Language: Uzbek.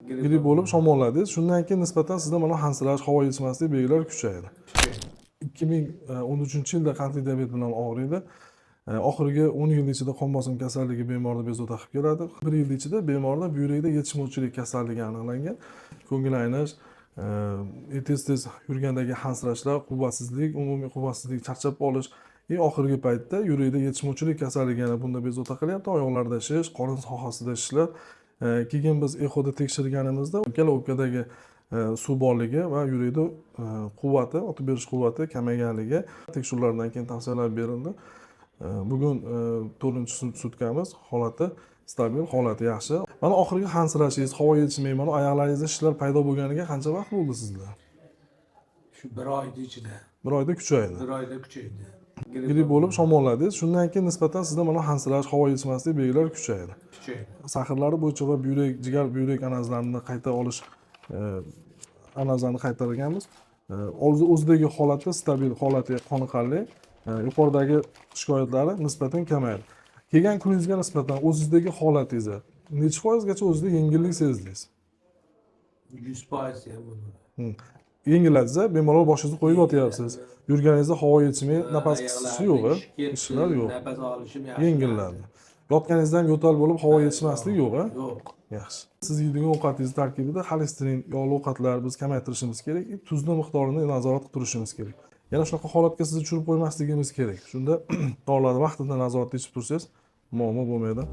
Gripp bo'lib shamolladingiz. Shundan keyin nisbatan sizda mana hansirash, havo yetishmaslik belgilari kuchaydi. 2013-yilda qandli diabet bilan og'riydi. Oxirgi 10 yil ichida qon bosim kasalligi bemorni bezovta qilib keladi. Bir yil ichida bemorda buyrakda yetishmovchilik kasalligi aniqlangan. Ko'ngil aynish, tez tez yurgandagi hansirashlar, quvvatsizlik, umumiy quvvatsizlik, charchab qolish и oxirgi paytda yurakda yetishmovchilik kasalligi yana bunda bezovta qilyapti. Oyoqlarda shish, qorin sohasida shishlar. Keyin biz exoda tekshirganimizda ikkala o'pkadagi suv borligi va yurakda quvvati, otib berish quvvati kamayganligi tekshiruvlardan keyin tavsiyalar berildi. Bugun to'rtinchi sutkamiz, holati stabil, holati yaxshi. Mana oxirgi hansirashingiz, havo yetishmay, mana oyoqlaringizda shishlar paydo bo'lganiga qancha vaqt bo'ldi sizda? Shu bir oyni ichida. Bir oyda kuchaydi. Bir oyda kuchaydi. Gripp bo'lib shamolladingiz. Shundan keyin nisbatan sizda mana hansirash, havo yetishmaslik belgilari kuchaydi. Kuchaydi. Сахар lari bo'yicha va buyrak, jigar, buyrak analizlarini qayta olish, analizlarini qaytarganmiz. O'zidagi holati stabil, holati qoniqarli. Yuqoridagi shikoyatlari nisbatan kamaydi. Kelgan kuningizga nisbatan o'zingizdagi holatingizni nechi foizgacha o'zida yengillik sezdingiz? 100% ham bo'ladi. Yengilladingiz, a? Bemalol boshingizni qo'yib yotyapsiz. Yurganingizda havo yetishmay, nafas qisishi yo'q, a? Ishlar yo'q. Nafas olishim yaxshi. Yengilladi. Yotganingizda ham yo'tal bo'lib, havo yetishmaslik yo'q, a? Yo'q. Yaxshi. Siz yeydigan ovqatingiz tarkibida xolesterin, yog'li ovqatlar biz kamaytirishimiz kerak, и tuzni miqdorini nazorat qilib turishimiz kerak. Yana shunaqa holatga sizni tushirib qo'ymasligimiz kerak. Shunda dorilarni vaqtida nazoratda ichib tursangiz, muammo bo'lmaydi.